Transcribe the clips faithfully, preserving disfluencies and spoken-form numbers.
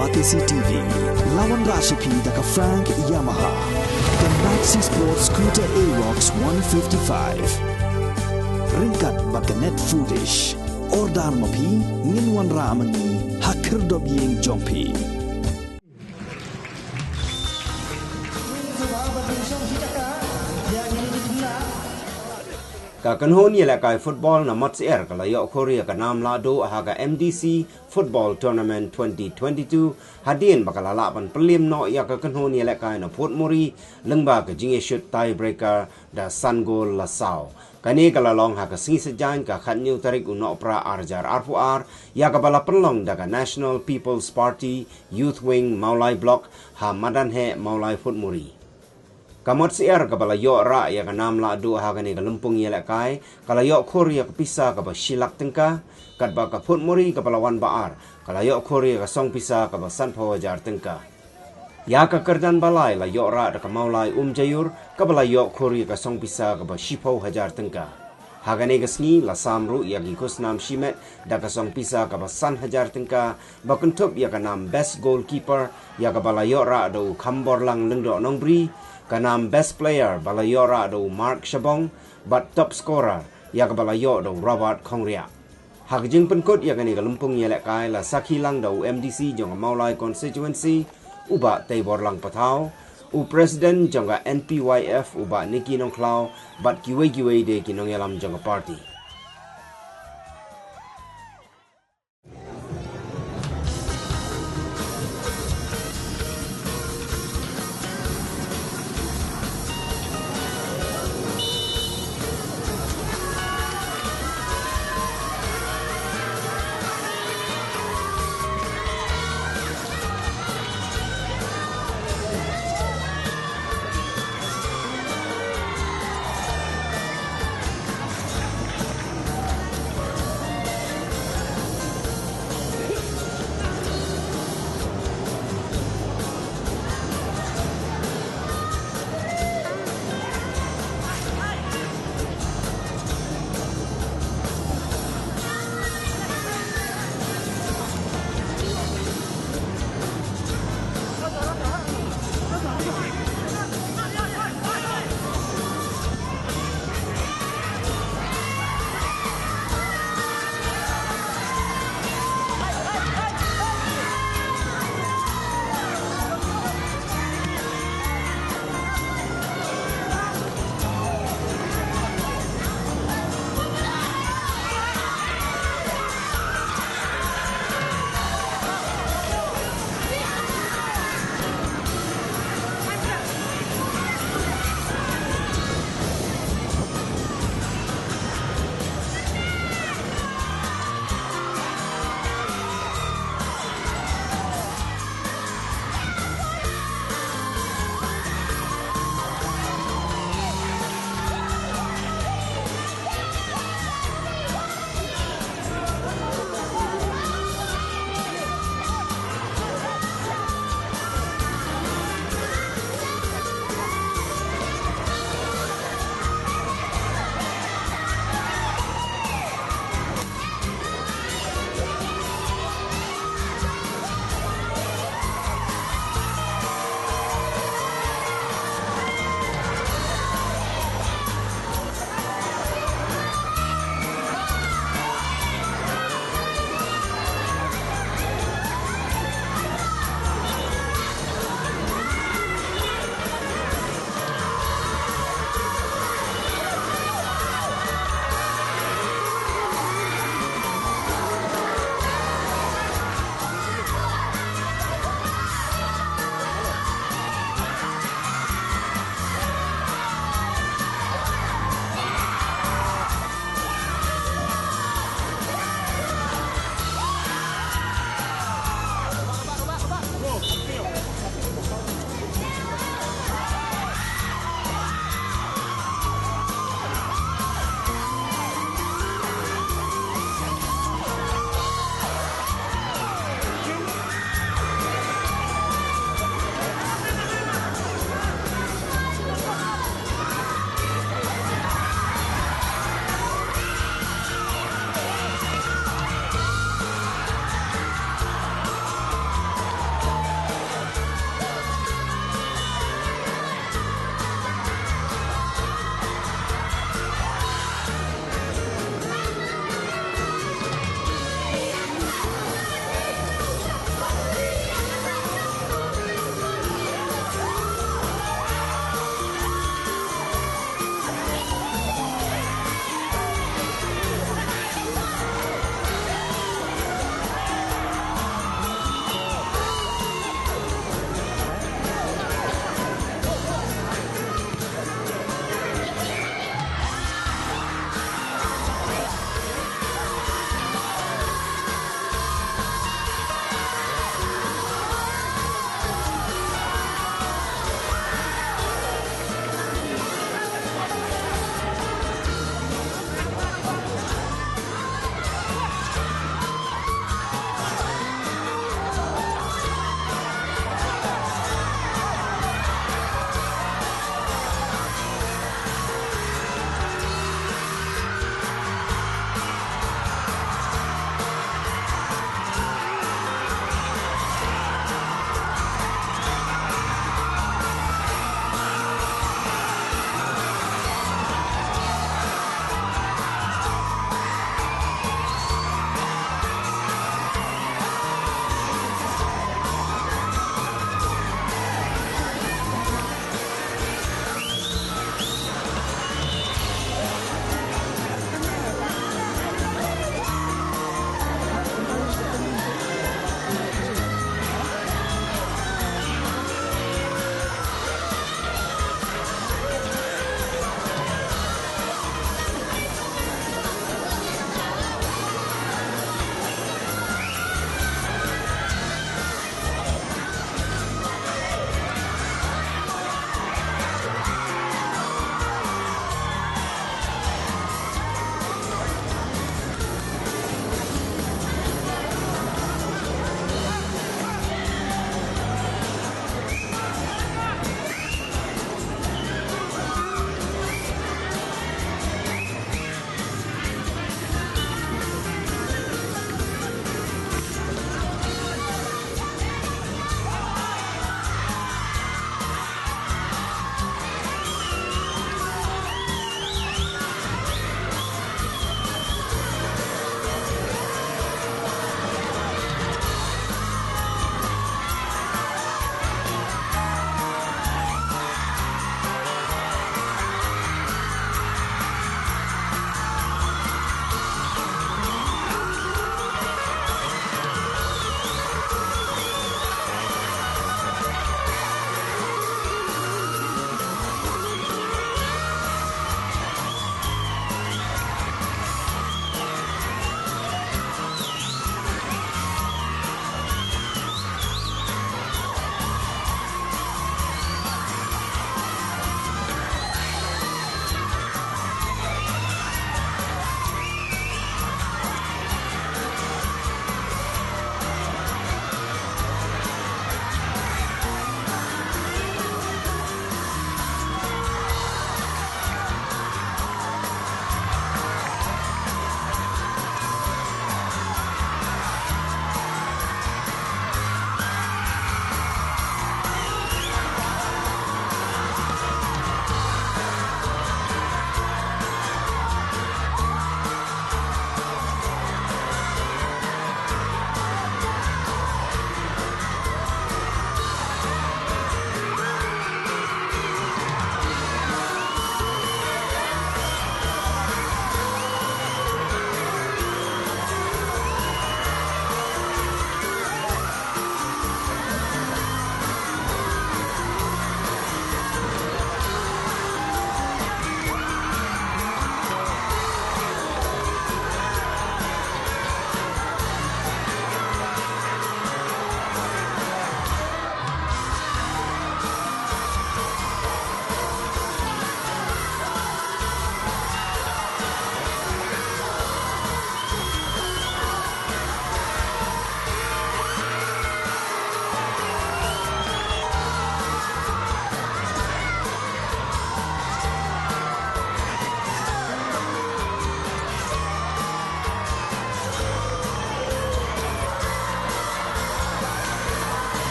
Batesi T V, la wanrah sha phi da ka Frank Yamaha. Ka Maxi Sport Scooter Aerox one fifty-five. Ryngkat bad ka Net Foodish. Order ma phi, ngin wanrah ma ngi ha khyrdop ïing jong phi. Ka kynhun ïalehkai football na Matsiar ka la ïoh khur ïa ka nam lahduh ha ka M D C Football Tournament twenty twenty-two, hadien ba ka la lah ban pynliem noh ïa ka kynhun ïalehkai na Port Mori lyngba ka jingïashut tiebreaker da san gol la saw. Kane ka la long ha ka sngi Saitjaiñ ka khathynñiew tarik u Nohprah ar hajar arphew ar, ïa kaba la pynlong da ka National People's Party Youth Wing Mawlai Block ha Madanheh Mawlai Port Mori. Ka Matsiar kaba la ïoh rah ïa ka nam lahduh ha kane ka lympung ïalehkai, ka la ïoh khur ïa ka pisa kaba shi lak tyngka, katba ka Port Mori kaba la wan ba ar, ka la ïoh khur ïa ka song pisa kaba sanphew hajar tyngka. Ïa ka kyrdan ba lai la ïoh rah da ka Mawlai Umjaiur, kaba la ïoh khur ïa ka song pisa kaba shiphew hajar tyngka. Ha kane ka sngi la sam ruh ïa ki khusnam shimet da ka song pisa kaba san hajar tyngka, ba kynthup ïa ka nam Best Goalkeeper, ïa kaba la ïoh rah da u Khamborlang Lyngdoh Nongbri, ka nam Best Player ba la ïoh rah da u Mark Shabong, bad Top Scorer, ïa kaba la ïoh da u Robert Khongriak. Ha ka jingpynkut ïa kane ka lympung ïalehkai la sakhi lang da u M D C jong ka Mawlai Constituency, u Bah Teiborlang Pathaw, u President jong ka N P Y F u Bah Nicky Nongkhlaw, bad kiwei kiwei de ki nongïalam jong ka party.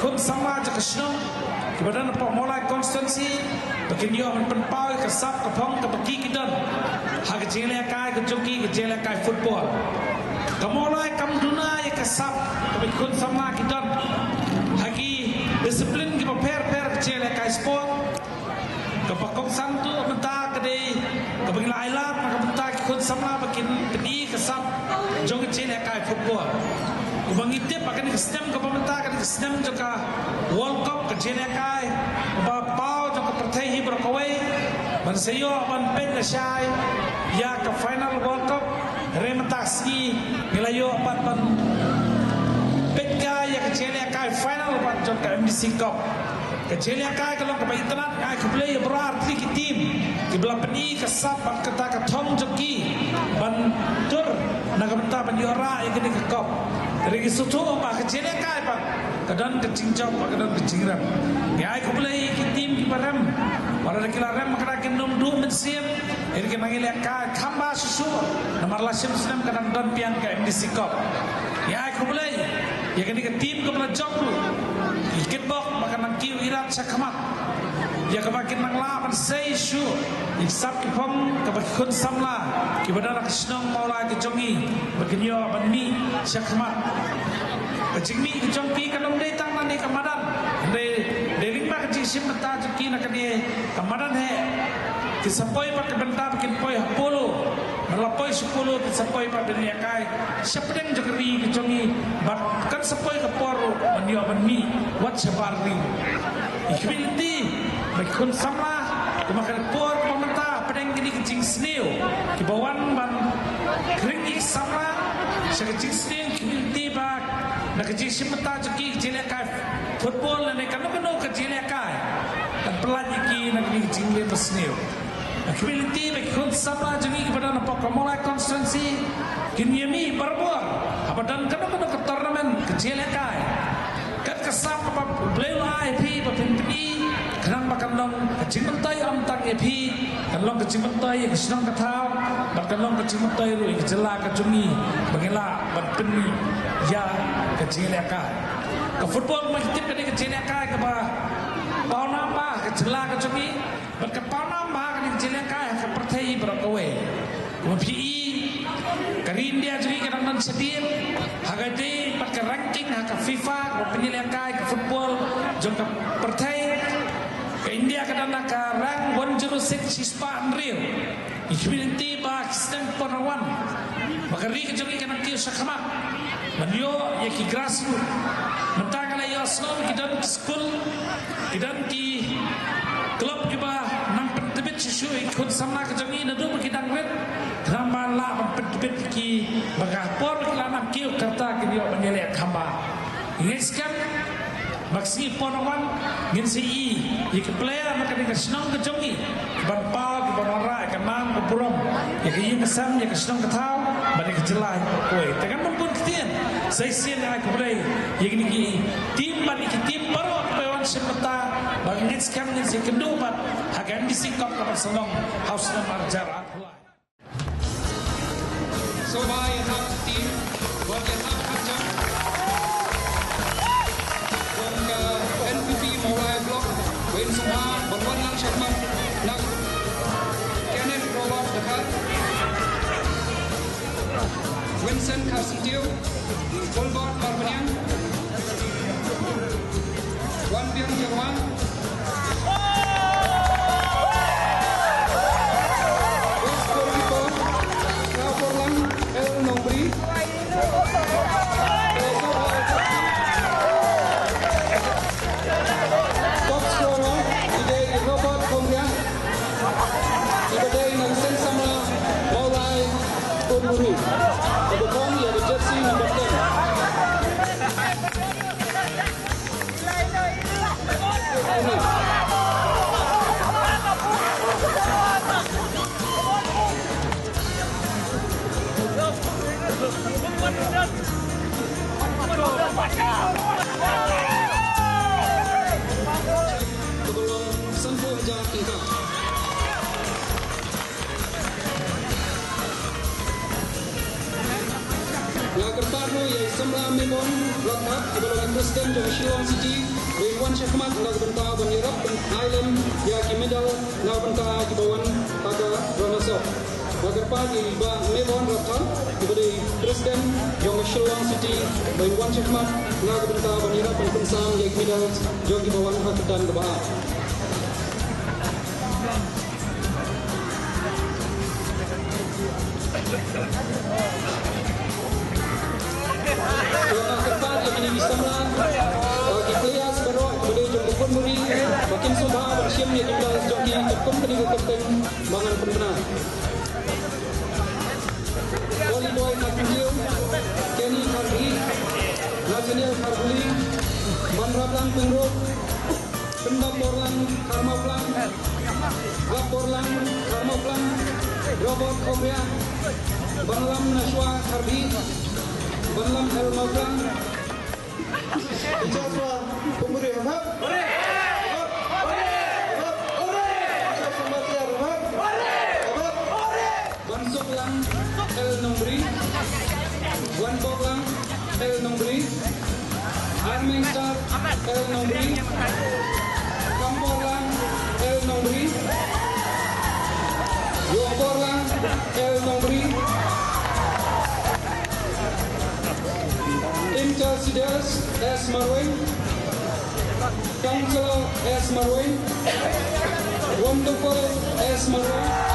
Khun samla jong ka shnong kiba don hapoh Mawlai constituency ba kin ïoh ban pynpaw ïa ka sap ka phong kaba ki ki don ha ka jingïalehkai ka jong ki, ka jingïalehkai football. Ka Mawlai kam duna ïa ka sap kaba ki khun samla ki don ha ki discipline kiba pher pher ka jingïalehkai sport. Kaba kongsan tu mynta ka dei kaba ngi la ai lad na ka bynta ki khun samla ba kin pyni ka sap jong ka jingïalehkai football. Kumba ngi tip ba kane ka snem kaba mynta kane ka snem jong ka World Cup ka jingïalehkai kaba paw jong ka pyrthei hi baroh kawei ban sa ïoh ban peit lashai ïa ka final World Cup. Hynrei mynta ka sngi ngi la ïoh pat ban peit kai ïa ka jingïalehkai final pat jong ka M D C Cup. Ka jingïalehkai ka long kaba itynnad, nga ai khublei ïa baroh artylli ki team kiba la pyni ka sap bad kata ka thong jong ki ban tur na ka bynta ban ïoh rah ïa kane ka cup. Te ngi sngewthuh ba ka jingïalehkai pat ka don ka jingjop bad ka don ka jingrem. Ngi ai khublei ïa ki team kiba rem, wat la ki la rem kata ki nym duh mynsiem. Ïa kine ki nang ïalehkai kham bha shuh shuh namar la shim snem ka nang don biang ka M D C Cup. Ngi ai khublei ïa kane ka team kaba la jop ruh, ki kitbok ba ka nang kiew ïarap sha khmat ïa kaba kin nang lah ban sei shuh ïa ki sap ki phong kaba ki khun samla kiba don ha ka shnong Mawlai ka jong ngi ba kin ïoh ban mih sha khmat. Ka jingmih ka jong ki kam dei tang na kane ka madan, hynrei dei lyngba ka jingshim bynta jong ki na kane ka madan hi ki sa poi pat ka bynta ba kin poi ha Polo. Ba la poi sha Polo ki sa poi pat ban ïalehkai shapdeng jong ka ri ka jong ngi bad kan sa poi ka por ruh ban ïoh ban mih wat shabar ri. Ngi khmih lynti ba ki khun samla kumba ka por kumba mynta hapdeng kine ki jingsniew kiba wan ban khring ïa ki samla sha ka jingsniew, ngi khmih lynti ba na ka jingshim bynta jong ki ka jingïalehkai football lane kano kano ka jingïalehkai kan pyllait ïa ki na kine ki jingleh basniew. Nga khmih lynti ba ki khun samla jong ngi kiba don hapoh ka Mawlai constituency kin ïa mih barabor haba don kano kano ka tournament ka jingïalehkai. Kat ka sap kaba U Blei u la ai ïa phi ba phin pyni khnang ba kan long ka jingmyntoi ym tang ïa phi, kan long ka jingmyntoi ïa ka shnong ka thaw bad kan long ka jingmyntoi ruh ïa ka jylla ka jong ngi ba ngi lah ban pynmih ïa ka jingïalehkai. Ka football ma ngi tip ka dei ka jingïalehkai kaba pawnam bha ha ka jylla ka jong ngi bad ka pawnam bha ka dei ka jingïalehkai ha ka pyrthei baroh kawei. Kumba phi i ka ri India jong ngi ka dang don shadien ha ka dei bad ka ranking ha ka FIFA kaba pynïalehkai ka football jong ka pyrthei. Ka India ka don ha ka rank one zero six shispah hynriew. Ngi khmih lynti ba ki sdang pynwan ba ka ri ka jong ngi ka nang kiew sha khmat ban ïoh ïa ki grassroot. Mynta nga la ïohsngew ki don ki skul, ki don ki club kiba nang pyntbit shuh shuh ïa ki khun samla ka jong ngi naduh ba ki dang rit. Khnang ba lah ban pyntbit ïa ki ba ka por ba ki la nang kiew kata kin ïoh ban ïaleh kham bha. Ngi ngeit skhem ba ka sngi pynwan ngin sa ïohi ïa ki player na kane ka shnong ka jong ngi ban paw, kiban wanrah ïa ka nam ka burom ïa ka ïing ka sem, ïa ka shnong ka thaw bad ïa ka jylla hi baroh kawei. Te ngan bun bun ktien sa shisien ai khublei ïa kine ki team bad ïa ki team baroh kiba wan shim bynta bad ngeit skhem ngin sa ïakynduh pat ha ka M D C Cup kaba sa long ha u snem ar hajar arphew lai. Sngewbha ïa ki team, wat ïa ki kyrpang jong ka N P P Mawlai Block, Wayne Sngewbha, ban wan lang shakhmat na Kenneth Robert Dkhar, Vincent Kharsyntiew, Colbert Marbaniang, Wanbiang Jyrwa. Ex goalkeeper, Khaborlang L Nongbri. Top scorer, i dei Robert Kongriah. Iba dei na ka seng samla Mawlai Kotburu. Iba don ïa ka jersey number ten. Kaba long sanphew hajar tyngka. La kyrpad ruh ïa i Mebon Rathod, kiba long i President jong Shillong City, ba in wan shakhmat na ka bynta ban ïarap ban ai lem ïa ki medal na ka bynta kiba wan ha ka runners up. Nga kyrpad ïa i Bah Mebon Rathod, kiba dei President jong Shillong City, ba in wan shakhmat na ka bynta ban ïarap ban pynsang ïa ki medal jong kiba wan ha ka kyrdan kaba ar. Nga kyrpad ïa kine ki samla, uh, ki players baroh kiba dei jong ka Bhunmuri, ba kin sngewbha ban shim ïa ki medals jong ki katkum kane ka kyrteng ba ngan pynbna. Volley Boy Kharpyntiew, Kenny Kharpyntiew, Nathaniel Kharpyntiew, Banraplang Pyngrope, Pynbapborlang Kharmawphlang, Bapborlang Kharmawphlang, Robert Khongriak, Banlam Nashwa Kharbi, Banlam L Mawphlang. Joshua Pumuri Hamhak. Joshua Matia Hamhak. Bansuklang L Nongbri, Wanboklang L Nongbri, Armeng Star L Nongbri, Kamborlang L Nongbri, Yokborlang L Nongbri, Interceders S Marwei, Counselor S Marwei, Wonderful S Marwei,